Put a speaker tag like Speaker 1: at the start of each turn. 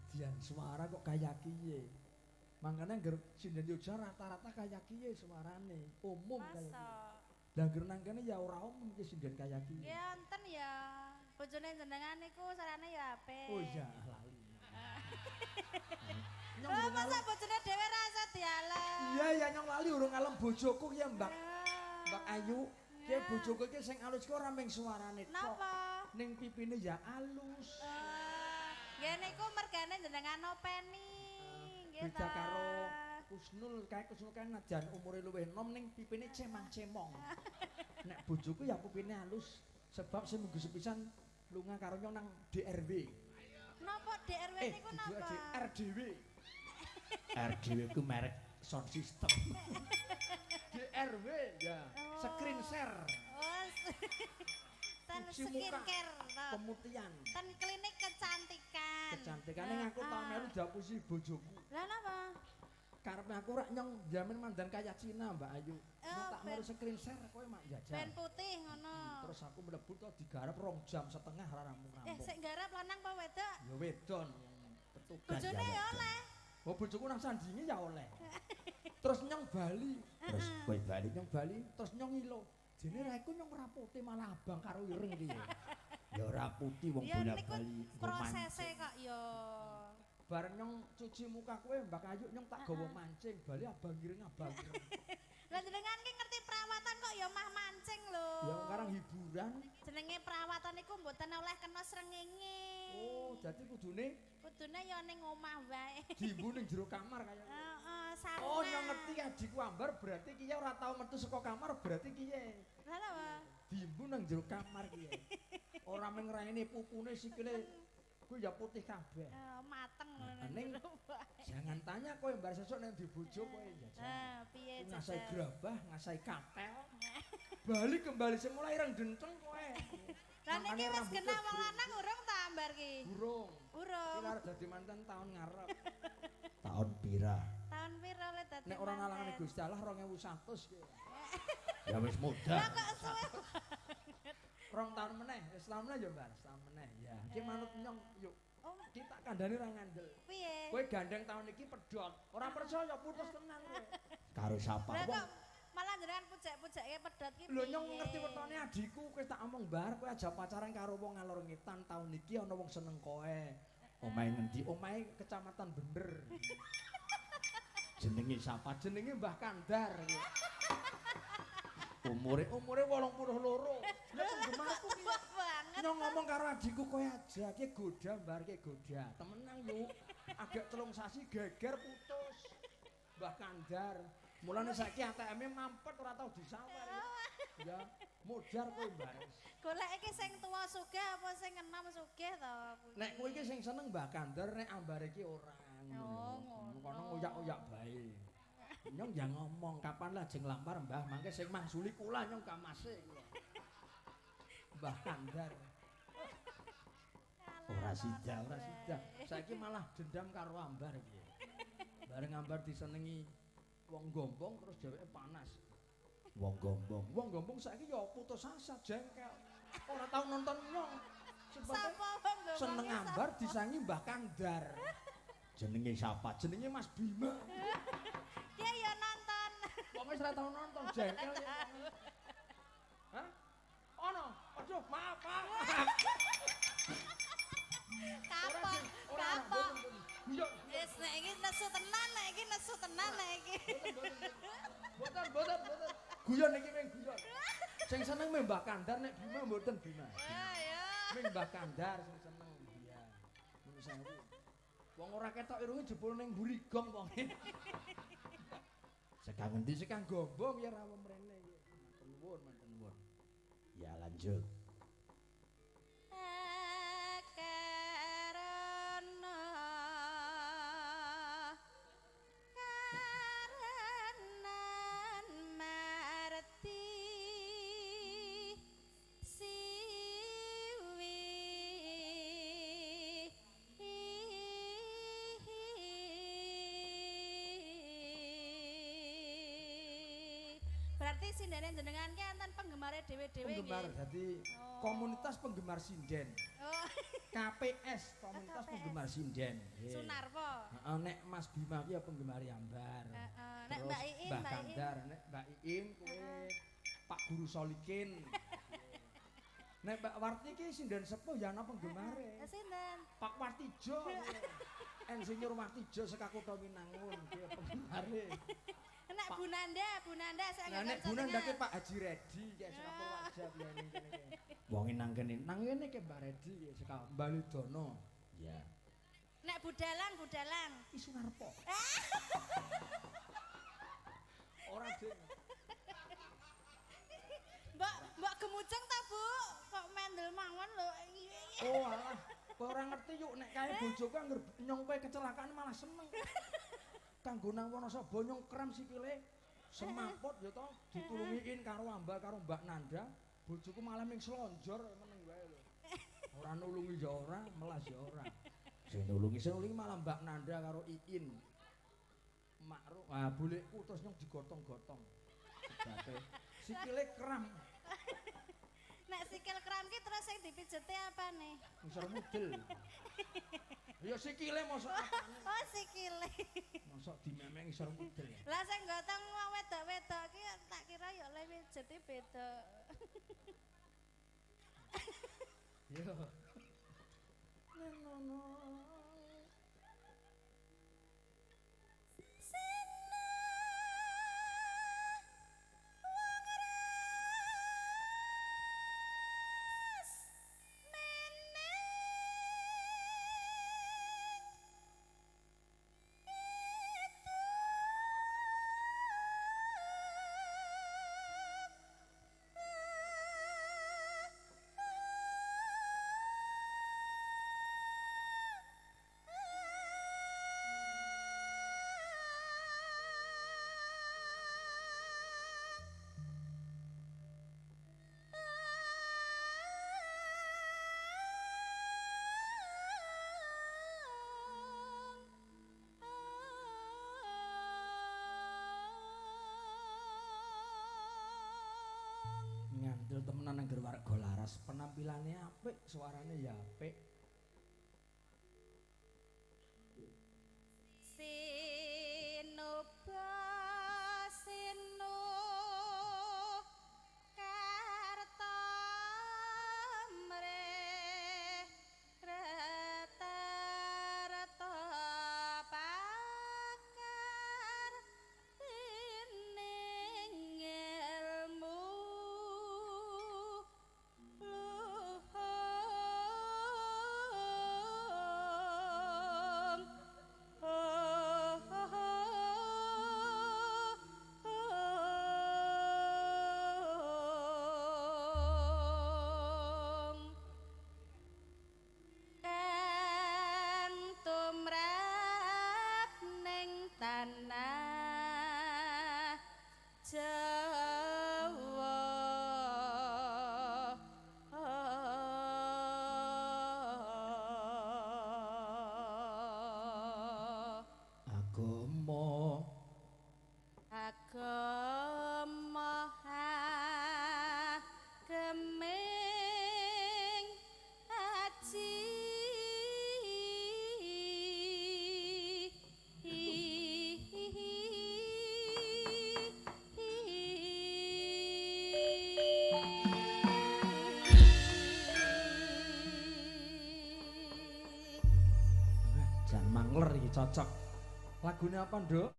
Speaker 1: Edian suara kok kaya kiye. Mangkane ngger sinden Yogya rata-rata kaya kiye suarane, umum kaya kiye.
Speaker 2: Masa.
Speaker 1: Lah ngger nang kene ya ora umum ki sinden kaya kiye.
Speaker 2: Ya enten ya. Bojone jenengan niku sarane ya apik.
Speaker 1: Oh iya, lali. Nyong
Speaker 2: Lho
Speaker 1: urung
Speaker 2: masa
Speaker 1: ngalem.
Speaker 2: bojone dhewe ra iso dialem.
Speaker 1: Iya ya nyong lali urung ngalem bojoku ki ya Mbak. Mbak Ayu, ki bojoku ki sing alus ki ora mung suarane tok.
Speaker 2: Napa?
Speaker 1: Ning pipine ya alus.
Speaker 2: Nggih niku mergane jenengan openi. Nggih
Speaker 1: Beda
Speaker 2: ta.
Speaker 1: karo Kusnul, kae Kusnul kae najan umure luwih enom ning pipine cemang-cemong. Nek bojoku ya pipine alus sebab seminggu sepisan lunga karo nyong nang DRW.
Speaker 2: Napa DRW niku
Speaker 1: Dudu
Speaker 2: napa?
Speaker 1: RDW. RDW ku merek sound system. DRW ya,
Speaker 2: Oh.
Speaker 1: screen share.
Speaker 2: Oh, ten
Speaker 1: Cuci muka,
Speaker 2: skincare to.
Speaker 1: Pemutihan.
Speaker 2: Ten klinik kecantikan.
Speaker 1: Kecantikan ning aku tau melu diapusi bojoku.
Speaker 2: Lah napa?
Speaker 1: Karepe aku rak nyong jamin mandan kaya Cina Mbak Ayu. Nyong
Speaker 2: Oh,
Speaker 1: tak melu screen share kowe mak jajal.
Speaker 2: Ben putih ngono.
Speaker 1: Terus aku mlebu to digarap 2,5 jam ora rampung-rampung.
Speaker 2: Sik nggarap lanang apa wedok?
Speaker 1: Ya wedon petugas.
Speaker 2: Bojone ya oleh.
Speaker 1: Oh bojoku nang sandinge ya oleh. Terus nyong Bali,
Speaker 3: Terus kowe bali
Speaker 1: nyong Bali terus nyong ngilo. Jene raiku nyong ora putih malah abang karo ireng iki.
Speaker 3: Ya ora putih wong
Speaker 2: Ya niku
Speaker 3: bola-bali nggo
Speaker 2: prosese
Speaker 3: mancing.
Speaker 2: kok ya.
Speaker 1: Bareng nyong cuci muka kowe Mbak Ayu nyong tak gawa mancing, bali abang ireng abang ireng.
Speaker 2: Lah jenengan ki ngerti perawatan kok ya mah mancing lho.
Speaker 1: Ya sekarang hiburan.
Speaker 2: Jenenge perawatan niku mboten oleh kena srengenge.
Speaker 1: Oh, dadi kudune
Speaker 2: Kudune ya ning omah wae.
Speaker 1: diimbu ning jero kamar kaya.
Speaker 2: Heeh, sarungan.
Speaker 1: Oh, nyong ngerti adikku ambar berarti kiye ora tau metu saka kamar berarti kiye.
Speaker 2: Lah lha apa?
Speaker 1: Diimbu nang jero kamar kiye. Ora mung raine pupune sikile kuwi ya putih kabeh.
Speaker 2: Mateng ngono.
Speaker 1: Ning jangan tanya kowe mbar sesuk nek dibojo kowe jajal.
Speaker 2: Ah, piye
Speaker 1: Ngasai
Speaker 2: jajal?
Speaker 1: gerabah, ngasai katel. Bali kembali semula ireng denteng kowe.
Speaker 2: Lah niki
Speaker 1: Makane
Speaker 2: wis
Speaker 1: rambutnya
Speaker 2: genah wong lanang urung ta ambar ki?
Speaker 1: Burung.
Speaker 2: Urung.
Speaker 1: Iki arep dadi manten taun ngarep.
Speaker 3: Tahun pira?
Speaker 2: Tahun piro le dadi?
Speaker 1: Nek ora ngalangane
Speaker 2: manten?
Speaker 1: Gusti Allah 2100 ki.
Speaker 3: Ya wis muda.
Speaker 2: Lah kok suwe.
Speaker 1: 2 tahun meneh, wis setahun meneh ya Mbak, setahun meneh. Ya, iki manut nyong yuk.
Speaker 2: Oh,
Speaker 1: Kita kandhane ora ngandel.
Speaker 2: piye?
Speaker 1: Kowe gandeng tahun iki pedhot. Ora percaya putus tenan kowe.
Speaker 3: Karo sapa?
Speaker 2: Lah kok malah jenengan pujak-pujake pedhot ki
Speaker 1: Lho nyong
Speaker 2: piye?
Speaker 1: ngerti wetone adikku kowe tak omong bar kowe aja pacaran karo wong ngalor ngetan tahun iki ana wong seneng kowe.
Speaker 3: Omahe ngendi?
Speaker 1: Omahe kecamatan Bener.
Speaker 3: Jenenge sapa?
Speaker 1: Jenenge Mbah Kandar iki.
Speaker 3: Umure
Speaker 1: Umure 82. Lah penggemarku ki.
Speaker 2: Tua banget.
Speaker 1: Nyong ngomong karo adikku kowe aja ki goda mbar ki goda. Temenan yuk. Agak 3 sasi geger putus. Mbah Kandar. Mulane saiki ATM-e mampet ora tau disawer. Ya, modar kowe mbar.
Speaker 2: Golek iki sing tuwa sugih apa sing enom sugih to?
Speaker 1: Nek kowe iki sing seneng Mbah Kandar nek ambare iki ora.
Speaker 2: Oh, ngono.
Speaker 1: Kono ngoyak-oyak bae. Nyong ya ngomong kapan lah jeng lamar Mbah mangke sing mangsuli kula nyong kamase kula. Mbah Kandar.
Speaker 3: Ora sida,
Speaker 1: Ora sida. Saiki malah dendam karo ambar iki. Bareng ambar disenengi wong gombong terus dheweke panas.
Speaker 3: Wong gombong.
Speaker 1: Wong gombong saiki ya putus asa jengkel. Ora tau nonton nyong. Sebab
Speaker 2: Sapa wong gombong?
Speaker 1: seneng
Speaker 2: ki
Speaker 1: ambar
Speaker 2: sapa?
Speaker 1: disangi Mbah Kandar.
Speaker 3: Jenenge sapa?
Speaker 1: Jenenge Mas Bima.
Speaker 2: Dia ya nonton.
Speaker 1: Wong wis ora tau nonton jengkel ya. Hah? Ono. Aduh, maaf, maaf.
Speaker 2: Kapok,
Speaker 1: Ora,
Speaker 2: kapok.
Speaker 1: Guyon.
Speaker 2: Wis nek iki nesu tenan, nek iki nesu tenan nek iki.
Speaker 1: Mboten, mboten, mboten. Guyon iki mung guyon. Sing seneng mung Mbah Kandar nek Bima mboten Bima.
Speaker 2: Ya ya.
Speaker 1: Mung Mbah Kandar sing seneng. Iya. Nuwun sewu. Wong ora ketok irunge jebul ning mburi gong wonge.
Speaker 3: Sekang ngendi?
Speaker 1: Sekang gombong ya rawo mrene iki. Matur nuwun, matur nuwun.
Speaker 3: Ya lanjut.
Speaker 2: Karena karenan marti siwi Berarti sindene jenengan ki enten penggemare dhewe-dhewe nggih.
Speaker 1: Penggemar dadi
Speaker 2: Oh.
Speaker 1: komunitas penggemar sinden.
Speaker 2: Oh.
Speaker 1: KPS, Komunitas
Speaker 2: KPS.
Speaker 1: Penggemar Sinden. Nggih.
Speaker 2: Sunarwo.
Speaker 1: Heeh, nek Mas Bima ki ya penggemar Ambar.
Speaker 2: Heeh, nek
Speaker 1: Terus
Speaker 2: Mbak Iin,
Speaker 1: Mbah
Speaker 2: Mbak Iin.
Speaker 1: Kandar, nek Mbak Iin kuwi Pak Guru Solikin. Nek Mbak Warti ki sinden sepuh ya ana penggemare.
Speaker 2: Sinten?
Speaker 1: Pak Wartijo. Insinyur Wartijo saka Kutha Winangun ki penggemare.
Speaker 2: Nek Bu Nanda, Bu Nanda saya
Speaker 1: Lah nek Bu Nanda ki Pak Haji Redi ki saka Purwaja biyane kene ki.
Speaker 3: Wonge nang kene.
Speaker 1: Nang ngene ki Mbak Redi ki saka Balidono.
Speaker 3: Ya.
Speaker 2: Nek Bu Dalang, Bu Dalang.
Speaker 1: Ki Sunarpo. Ora ding.
Speaker 2: Mbok, mbok gemuceng ta, Bu? Kok mendel mawon lho.
Speaker 1: Oh alah, kowe ora ngerti yuk nek kae bojoku angger nyong kowe kecelakaan malah seneng. Kanggo nang Wonosobo nyong kram sikile semaput ya to, ditulungiin karo Amba karo Mbak Nanda, bojoku malah ming slonjor meneng wae lho. Ora nulungi ya ora, melas ya ora.
Speaker 3: Sing nulungi
Speaker 1: Sing nulungi malah Mbak Nanda karo Iin. Makruk, ah bolehku terus nyong digotong-gotong. Sebabe sikile kram.
Speaker 2: Nek sikil kram ki terus sing dipijeti apa nih?
Speaker 1: Ngisor mudel. Ya sikile mosok apane?
Speaker 2: Oh, sikile.
Speaker 1: Mosok dimemeng ngisor mudel.
Speaker 2: Lah sing gotong wong wedok-wedok ki tak kira ya oleh mijeti beda.
Speaker 1: Yo. Nenono. Ngandel temenan angger warga laras, penampilane apik, suarane ya apik.
Speaker 2: Sinoba sino karta mreh reta reta pakar dening ilmu luhung. Kang tumrap ning tanah Jawa.
Speaker 3: Agama
Speaker 2: Agama geming aji
Speaker 1: Jan mangler iki cocok. Lagune apa, Nduk?